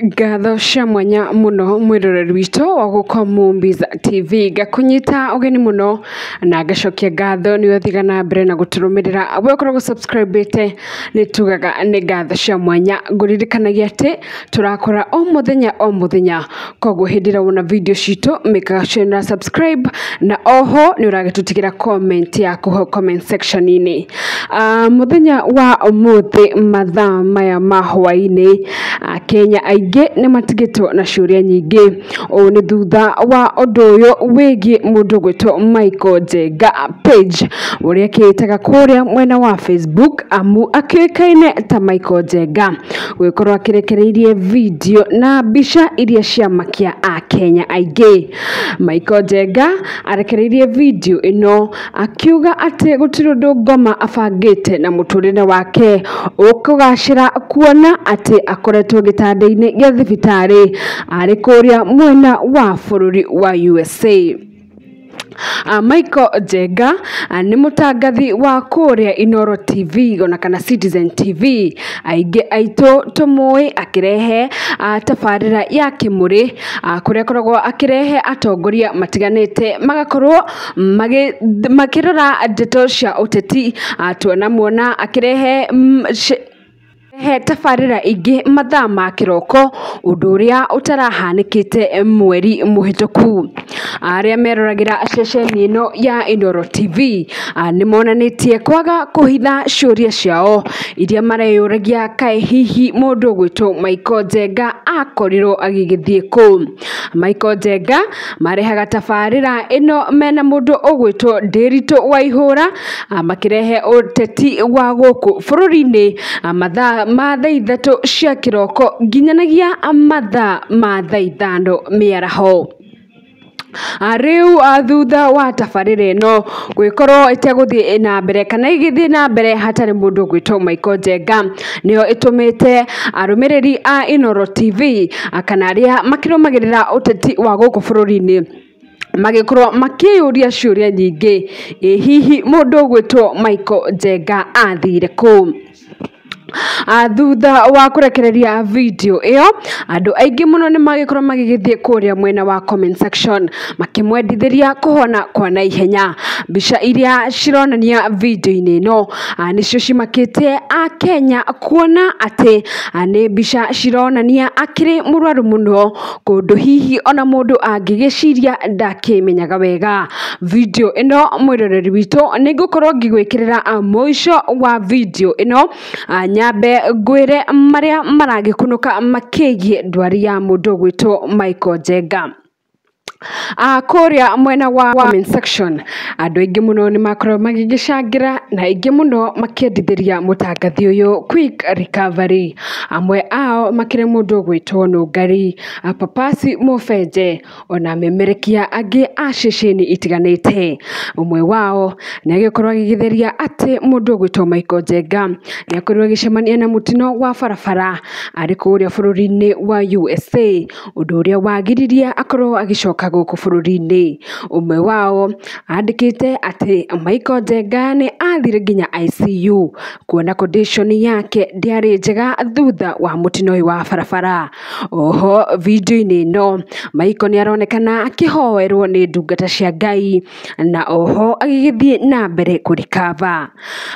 Ngatho cia mwanya muno mwiroreri witũ wa gũkũ Mumbiz TV, ngakũnyita ũgeni mũno na ngacokia ngatho nĩ ũthiaga na mbere na gũtũrũmĩrĩra. We ũkoragwo subscribe-ĩte, nĩ tugaga nĩ ngatho cia mwanya. Ngũririkanagia atĩ tũrakora o mũthenya o mũthenya, koguo hĩndĩ ĩrĩa wona video citũ mĩkaga sure nĩ subscribe, na oho nĩ ũragĩtũtigĩra comment yaku hau comment section-inĩ. Mũthenya wa ũmũthĩ mathaa maya ma hwaĩ-inĩ, Akenya aingĩ nĩ matigĩtwo na ciũria nyingĩ. Ũũ nĩ thutha wa ũndũ ũyũ wĩgiĩ mũndũ ũgwĩtwo Michael Njenga Page, ũrĩa akĩĩtaga kũrĩa mwena wa Facebook amu akĩũĩkaine ta Michael Njenga, gũgĩkorwo akĩrekereirie video na mbica iria ciamakia Akenya aingĩ. Michael Njenga arekereirie video ĩno akiuga atĩ gũtirĩ ũndũ ngoma abangĩte na mũtũrĩre wake ũkũgacĩra, kuona atĩ akoretwo gĩtanda-inĩ gĩa thibitarĩ arĩ kũrĩa mwena wa bũrũri wa USA. Michael Njenga nĩ mũtangathi wa kũrĩa Inooro TV ona kana Citizen TV. Aingĩ aitũ tũmũĩ akĩrehe tabarĩra ya Kĩmũrĩ, kũrĩa akoragwo akĩrehe atongoria matiganĩte magakorwo makĩrora ndeto cia ũteti. Tuonamuona akĩrehe he tabarĩra ingĩ mathaa ma kĩroko, ũndũ ũrĩa ũtarahanĩkĩte mweri mũhĩtũku. Arĩa meroragĩra ceceni ĩno ya Inooro TV nĩ monanĩtie kwaga kũhitha ciũria ciao iria mareyũragia, kaĩ hihi mũndũ ũgwĩtwo Michael Njenga akorirwo agĩgĩthiĩ kũ? Michael Njenga marehaga tabarĩra ĩno mena mũndũ ũgwĩtwo Ndĩritũ Waihũra, makĩrehe ũteti wa gũkũ bũrũri-inĩ mathaa ma thaa 3 cia kĩroko nginyanagia mathaa ma thaa 5 mĩaraho. Rĩu thutha wa tabarĩra ĩno gwĩkorwo ĩtegũthiĩ na mbere kana ĩgĩthiĩ na mbere hatarĩ mũndũ ũgwĩtwo Michael Njenga, nĩyo ĩtũmĩte arũmĩrĩri a Inooro TV kana arĩa makĩrũmagĩrĩra ũteti wa gũkũ bũrũri-inĩ magĩkorwo makĩyũria ciũria nyingĩ, ĩ hihi mũndũ ũgwĩtwo Michael Njenga athire kũ? Thutha wa kũrekereria video ĩyo, andũ aingĩ mũno nĩ magĩkorwo magĩgĩthiĩ kũrĩa mwena wa comment section makĩmwendithĩria kũhona kwa naihenya. Mbica iria cironania video-inĩ ĩno nĩcio cimakĩtie Akenya, kuona atĩ nĩ mbica cironania akĩrĩ mũrwaru mũno, kũndũ hihi ona mũndũ angĩgĩciria ndakĩmenyaga wega. Video ĩno, mwĩroreri witũ, nĩ ngũkorwo ngĩgwĩkĩrĩra mũico wa video ĩno, nyambe ngwĩre marĩa maragĩkunũka makĩgiĩ ndwari ya mũndũ ũgwĩtwo Michael Njenga. Kũrĩa mwena wa comment section, andũ aingĩ mũno nĩ makorwo magĩgĩcangĩra na aingĩ mũno makĩendithĩria mũtangathi ũyũ quick recovery. Amwe ao makĩrĩ mũndũ ũgwĩtwo Nũngari, Papasi Mũbenje, ona amemerekia angĩ a ceceni itiganĩte. Ũmwe wao nĩ agĩkorwo agĩgĩtheria atĩ mũndũ ũgwĩtwo Michael Njenga nĩ akorirwo agĩcemania na mũtino wa barabara arĩ kũrĩa bũrũri-inĩ wa USA, ũndũ ũrĩa wagiririe akorwo agĩcoka gũkũ bũrũri-inĩ. Ũmwe wao andĩkĩte atĩ Michael Njenga nĩ athire nginya ICU kuona condition yake ndĩarĩ njega thutha wa mũtino ũyũ wa barabara. Oho video-inĩ ĩno Michael nĩ aronekana akĩhoerwo nĩ ndungata cia Ngai na oho agĩgĩthiĩ na mbere kũrikaba.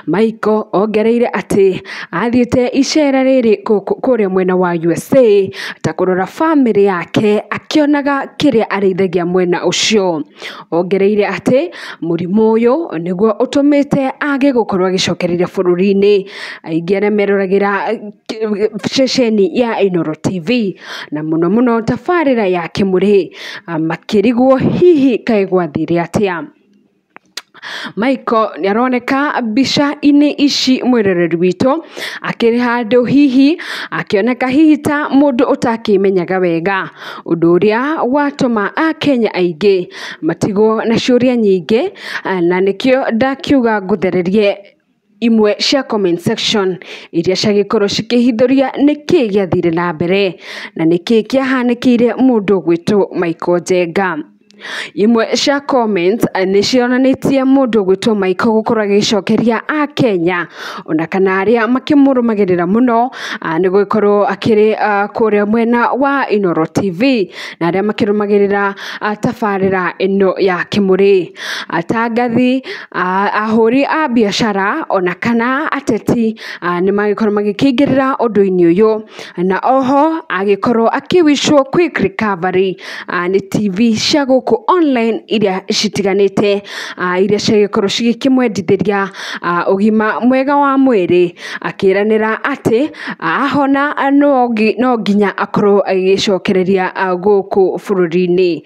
Michael ongereire atĩ athiĩte icera rĩrĩ kũrĩa mwena wa USA ta kũrora bamĩrĩ yake, akĩonaga kĩrĩa arĩithagia mwena ũcio. Ongereire atĩ mũrimũ ũyũ nĩguo ũtũmĩte age gũkorwo agĩcokereria bũrũri-inĩ. Aingĩ arĩa meroragĩra ceceni ya Inooro TV na mũno mũno tabarĩra ya Kĩmũrĩ makĩrigwo hihi kaĩ gwathire atĩa. Michael nĩ aroneka mbica-inĩ ici, mwĩroreri witũ, akĩrĩ handũ hihi akĩoneka hihi ta mũndũ ũtakĩmenyaga wega, ũndũ ũrĩa watũma Akenya aingĩ matigwo na ciũria nyingĩ, na nĩkĩo ndakiuga ngũthererie imwe cia comment section iria ciagĩkorwo cikĩhithũria nĩkĩĩ gĩathire na mbere na nĩkĩĩ kĩahanĩkĩire mũndũ ũgwĩtwo Michael Njenga. Imwe cia comments nĩ cionanĩtie mũndũ ũgwĩtwo Michael gũkorwo agĩcokeria Akenya ona kana arĩa makĩmũrũmagĩrĩra mũno nĩ gũgĩkorwo akĩrĩ kũrĩa mwena wa Inooro TV na arĩa makĩrũmagĩrĩra tabarĩra ĩno ya Kĩmũrĩ. Atangathi, ahũri a biacara ona kana ateti nĩ magĩkorwo magĩkĩingĩrĩra ũndũ-inĩ ũyũ, na oho agĩkorwo akĩwishwo quick recovery nĩ TV cia gũkũ online iria citiganĩte, iria ciagĩkorwo cigĩkĩmwendithĩria ũgima mwega wa mwĩrĩ, akĩranĩra atĩ ahona no nginya akorwo agĩcokereria gũkũ bũrũri-inĩ.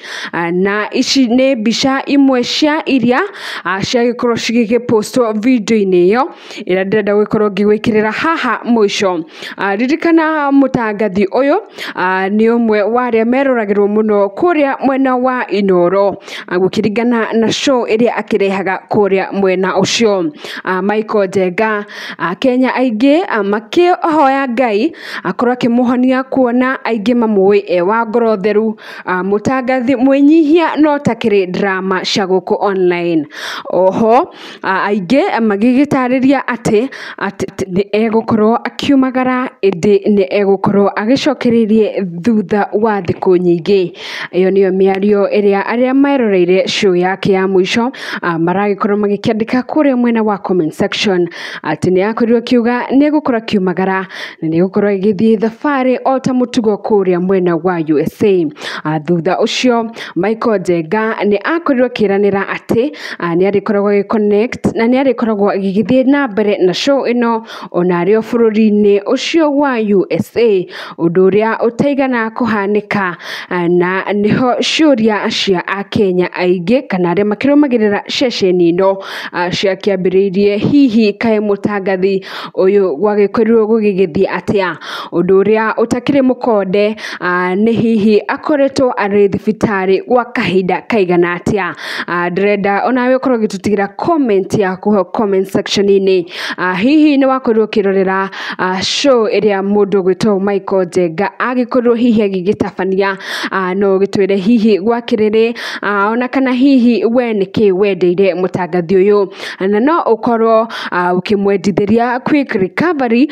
Na ici nĩ mbica imwe cia iria ciagĩkorwo cigĩgĩpostwo video-inĩ ĩyo ĩrĩa ndĩrenda gũgĩkorwo ngĩgwĩkĩrĩra haha mũico. Ririkana mũtangathi ũyũ nĩ ũmwe wa arĩa meroragĩrwo mũno kũrĩa mwena wa Inooro gũkĩringana na show ĩrĩa akĩrehaga kũrĩa mwena ũcio. Michael Njenga, Akenya aingĩ makĩhoya Ngai akorwo akĩmũhonia kuona aingĩ mamũĩ e wa ngoro theru, mũtangathi mwĩnyihia no takĩrĩ drama cia gũkũ online. Oho aingĩ magĩgĩtarĩria atĩ nĩ egũkorwo akiumagara ĩndĩ nĩ egũkorwo agĩcokereirie thutha wa thikũ nyingĩ. Ĩyo nĩyo mĩario ĩrĩa arĩa meroreire show yake ya mũico maragĩkorwo magĩkĩandĩka kũrĩa mwena wa comment section atĩ nĩ akorirwo akiuga nĩ egũkorwo akiumagara na nĩ egũkorwo agĩthiĩ thabarĩ o ta mũtugo kũrĩa mwena wa USA. Thutha ũcio Michael Njenga nĩ akorirwo akĩranĩra atĩ nĩ arĩkoragwo agĩ connect na nĩ arĩkoragwo agĩgĩthiĩ na mbere na show ĩno ona arĩ o bũrũri-inĩ ũcio wa USA, ũndũ ũrĩa ũtaigana kũhanĩka, na nĩho ciũria cia Akenya aingĩ kana arĩa makĩrũmagĩrĩra ceceni ĩno ciakĩambĩrĩirie hihi kaĩ mũtangathi ũyũ gwagĩkorirwo gũgĩgĩthiĩ atĩa. Ũndũ ũrĩa ũtakĩrĩ mũkonde nĩ hihi akoretwo arĩ thibitarĩ gwa kahinda kaigana atĩa. Ndĩrenda onawe ũkorwo ũgĩtũtigĩra comment yaku hau comment section-inĩ. Hihi nĩ wakorirwo ũkĩrorera show ĩrĩa mũndũ ũgwĩtwo Michael Njenga agĩkorirwo hihi agĩgĩtabania? No ũgĩtwĩre hihi gwakĩrĩrĩ, ona kana hihi we nĩkĩ wendeire mũtangathi ũyũ, na no ũkorwo ũkĩmwendithĩria quick recovery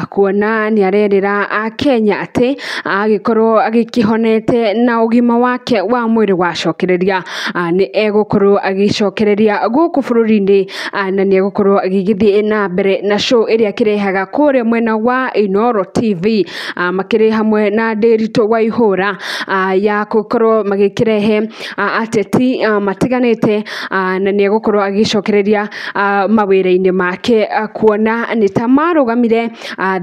kuona nĩ arerĩra Akenya atĩ agĩkorwo agĩkĩhonete na ũgima wake wa mwĩrĩ wacokereria nĩ egũkorwo agĩcokereria gũkũ bũrũri-inĩ, na nĩ egũkorwo agĩgĩthiĩ na mbere na show ĩrĩa akĩrehaga kũrĩa mwena wa Inooro TV makĩrĩ hamwe na Ndĩritũ Waihũra ya gũkorwo magĩkĩrehe ateti matiganĩte, na nĩ egũkorwo agĩcokereria mawĩra-inĩ make kuona nĩ ta marũgamire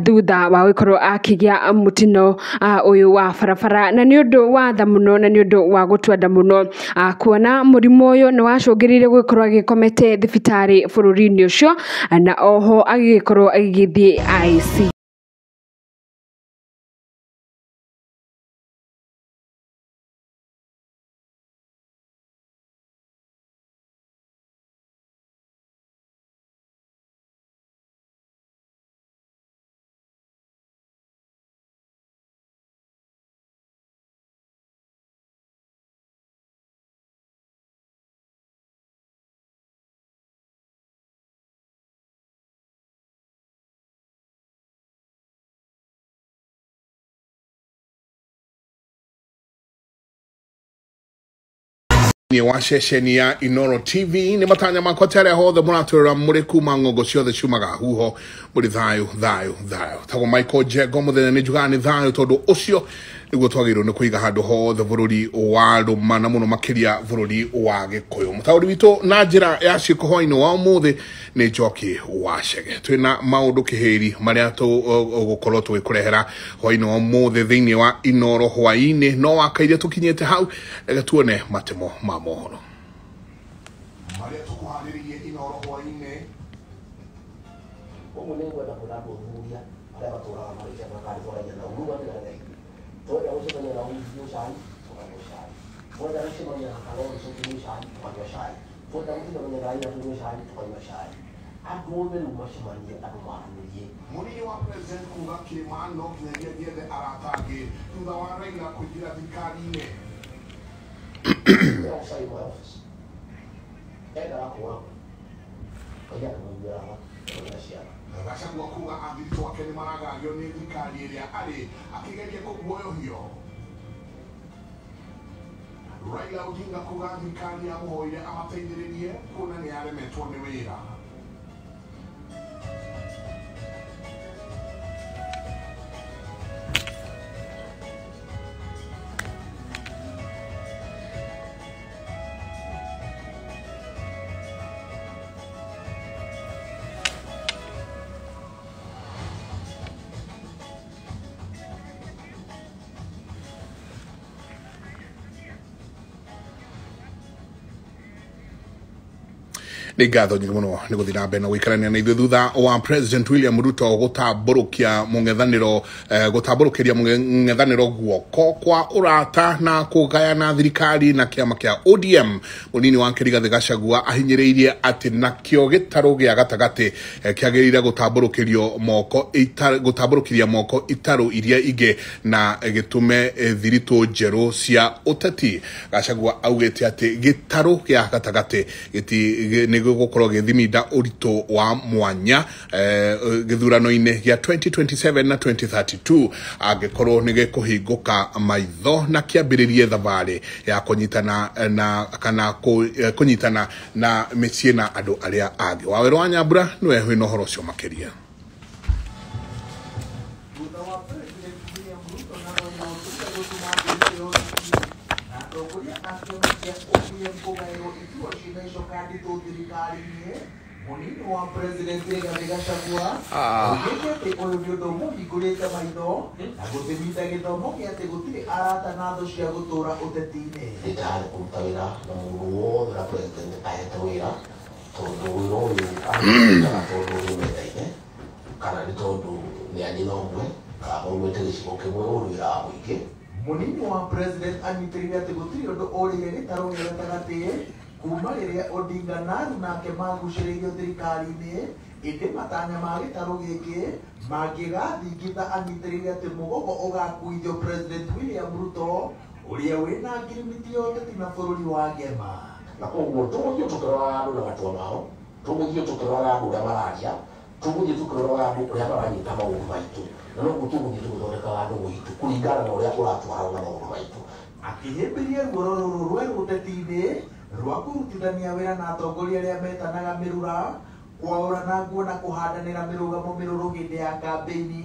thutha wa gũkorwo akĩgĩa mũtino ũyũ wa barabara, na nĩ ũndũ wa tha mũno na nĩ ũndũ wa gũtua nda mũno kuona mũrimũ ũyũ nĩ wacũngĩrĩirie gũkorwo agĩkomete thibitarĩ bũrũri-inĩ ũcio, na oho agĩgĩkorwo agĩgĩthiĩ ICU. Ni wa ceceni ya Inooro TV ni matanya makwa tere hothe muratwira muri kuma ngongo ciothe ciumaga huho muri thayo thayo thayo tagwo Michael Njenga muthenya ni njugaga ni thayo tondu ucio niguo twagĩrĩirwo nĩ kũiga handũ hothe bũrũri wa rũma na mũno makĩria bũrũri wa Gĩkũyũ. Mũtaũri witũ na njĩra ya ciĩko hwaĩ-inĩ wa ũmũthĩ nĩ Njoki wa Chege. Twĩna maũndũ kĩhĩri marĩa tũgũkorwo tũgĩkũrehera hwaĩ-inĩ wa ũmũthĩ thĩinĩ wa Inooro hwaĩ-inĩ, no wakaire tũkinyĩte hau, reke tuone matemo ma mohoro marĩa tũkũharĩrĩirie Inooro hwaĩ-inĩ. Ũguo nĩ ngwenda kwĩra andũ athuthuria arĩa matũraga marĩkia makarĩtwarania na ũrugamĩra Ngai. Twenda gũcemania na ũnyui cai, tũkanyua cai. Twenda gũcemania na Kalonzo tũnyue cai, tũkanyua cai. Twenda gũcemania na Raila tũnyue cai, tũkanyua cai. Andũ othe rĩu macemanie, andũ maranĩrie. Mũnini wa president kuga kĩrĩma no nginyagia ndiethe arata angĩ thutha wa Raila kũingĩra thirikari-inĩ. Outside my office. Endaga kũũragwo. Ngai akĩmũiguĩra tha, akĩmũhe ciana. Gachagua kuga athiritũ ake nĩ maragagio nĩ thirikari ĩrĩa arĩ akĩgeria kũguoyohio. Raila Odinga kuga thirikari yamũhoire amateithĩrĩrie kuona nĩ aremetwo nĩ wĩra. Nĩ ngatho nyingĩ mũno nĩ gũthiĩ na mbere na gũikarania na ithuĩ thutha wa President William Ruto gũtambũrũkia mũng'ethanĩro gũtambũrũkĩria mũng'ethanĩro guoko kwa ũrata na kũgayana thirikari na kĩama kĩa ODM. Mũnini wake Rigathĩ Gachagua ahinyĩrĩirie atĩ nakĩo gĩtarũ gĩa gatagatĩ kĩagĩrĩire gũtambũrũkĩrio moko gũtambũrũkĩria moko itarũ iria ingĩ na gĩtũme thiritũ njerũ cia ũteti. Gachagua augĩte atĩ gĩtarũ gĩa gatagatĩ nĩ gũkorwo gĩthiminda ũritũ wa mwanya gĩthurano-inĩ gĩa 2027 na 2032 angĩkorwo nĩ gĩkũhingũka maitho na kĩambĩrĩrie thabarĩ ya kũnyitana na kana kũnyitana na mĩciĩ na andũ arĩa angĩ. Wawerũ wa Nyambura nĩwe wĩna ũhoro ũcio makĩria. Thutha wa President William Ruto na Raila Odinga gũtũma ndũmĩrĩri na atongoria a kĩama kĩa ODM kũgaĩrwo iturwa ciĩna icoka nditũ thirikari-inĩ, mũnini wa President Rigathĩ Gachagua augĩte atĩ ũyũ nĩ ũndũ ũmũhingũrĩte maitho na gũthiminda gĩthomo gĩa atĩ gũtirĩ arata na thũ cia gũtũũra ũteti-inĩ. Ndĩ tayarĩ kũruta wĩra na mũndũ wothe ũrĩa president ahete wĩra, tondũ wĩra ũyũ arutaga tondũ nĩ mendaine kana nĩ tondũ nĩ a nyina ũmwe kana maumĩte gĩcigo kĩmwe, ũyũ nĩ wĩra wa mũingĩ. Mũnini wa President anyitĩrĩire atĩ gũtirĩ ũndũ ũrĩire gĩtarũ gĩa gatagatĩ kuma rĩrĩa Odinga na nake magucĩrĩirio thirikari-inĩ, ĩndĩ matanya ma gĩtarũ gĩkĩ mangĩgathingitha anyitĩrĩire atĩ mũgogo ũgakuithio President William Ruto ũrĩa wĩna ngirimiti ya ũteti na bũrũri wa ngema. Na koguo tũgũthiĩ tũkĩroraga andũ na matua mao, tũgũthiĩ tũkĩroraga andũ ũrĩa mararia, tũgũthiĩ tũkĩroraga andũ ũrĩa maranyita maũndũ maitũ, na noguo tũgũthiĩ tũgĩthondekaga ndũgũ itũ kũringana na ũrĩa ũratwarana na maũndũ maitũ. Akĩhĩmbĩria ruoro rũrũ rwerũ ũteti-inĩ rwa kũrutithania wĩra na atongoria arĩa metanaga mĩrura, kwaũrana nguo na kũhandanĩra mĩrũgamo mĩrũrũ hĩndĩ ya kambĩini,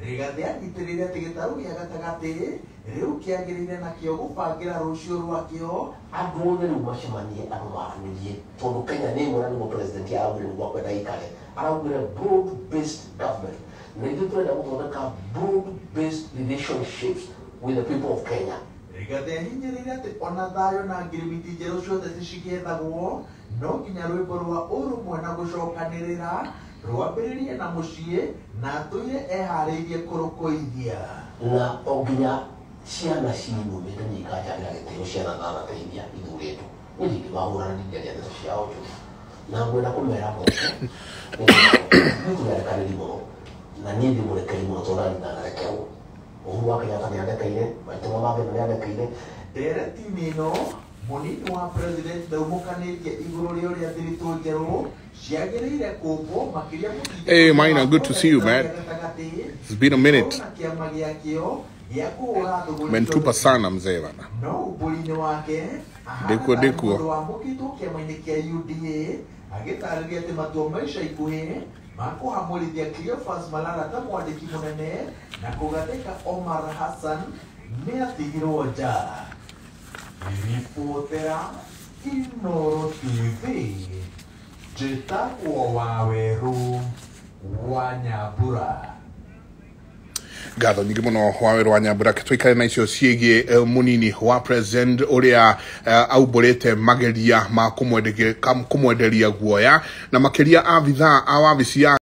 Rigathĩ anyitĩrĩire atĩ gĩtarũ gĩa gatagatĩ rĩu kĩagĩrĩire nakĩo gũbangĩra rũciũ rwakĩo. Andũ othe rĩu macemanie, andũ maranĩrie, tondũ Kenya nĩ ĩmwe na nĩguo president araugire nĩguo akwenda ĩikare, araugire broad based government, na ithuĩ tũrenda gũthondeka broad based relationships with the people of Kenya. Rigathĩ ahinyĩrĩirie atĩ ona thayũ na ngirimiti njerũ ciothe cigĩethagwo no nginya rwĩmbo rwa ũrũmwe na gũcokanĩrĩra rwambĩrĩrie na mũciĩ na atũire eharĩirie kũrũkũithia. Na o nginya ciana cinyumĩte niĩ ikanjagĩra gĩtĩo ciana ndanateithia ithurĩtwo, niĩ ndingĩmahũra na ndingĩaria ndeto ciao njũru, na ngwenda kũmera moke ithuĩ tũrĩ arekanĩri mũno, na niĩ ndĩ mũrekeri mũno tondũ nani ndanarekerwo. Uhuru wa Kenyatta nĩ andekeire, maitũ ma Mathĩna nĩ andekeire. Ndereti-inĩ ĩno mũnini wa President ndaumũkanĩtie igũrũ rĩa ũrĩa thiritũ njerũ ciagĩrĩire kũmbwo makĩria. Hey, Maina, good to see you, man. It's been a minute. Na kĩama gĩakĩo gĩa kũhũra thũgũri. Umenitupa sana mzee bana. No umbũri-inĩ wake Ndĩkuo, ndĩkuo. mũndũ wamũkĩtwo kĩama-inĩ kĩa UDA agĩtarĩria atĩ matua ma ica ikuhĩ ma kũhamũrithia Cleophas Malala ta mwandĩki mũnene na kũgathĩka Omar Hassan nĩ atigirwo nja. Ribotera Inooro TV, njĩtagwo Wawerũ wa Nyambura. Ngatho nyingĩ mũno Wawerũ wa Nyambura. Tũikare na icio ciĩgiĩ mũnini wa president ũrĩa aumbũrĩte mageria ma kũmwenderia guoya na makĩria abithaa a wabici ya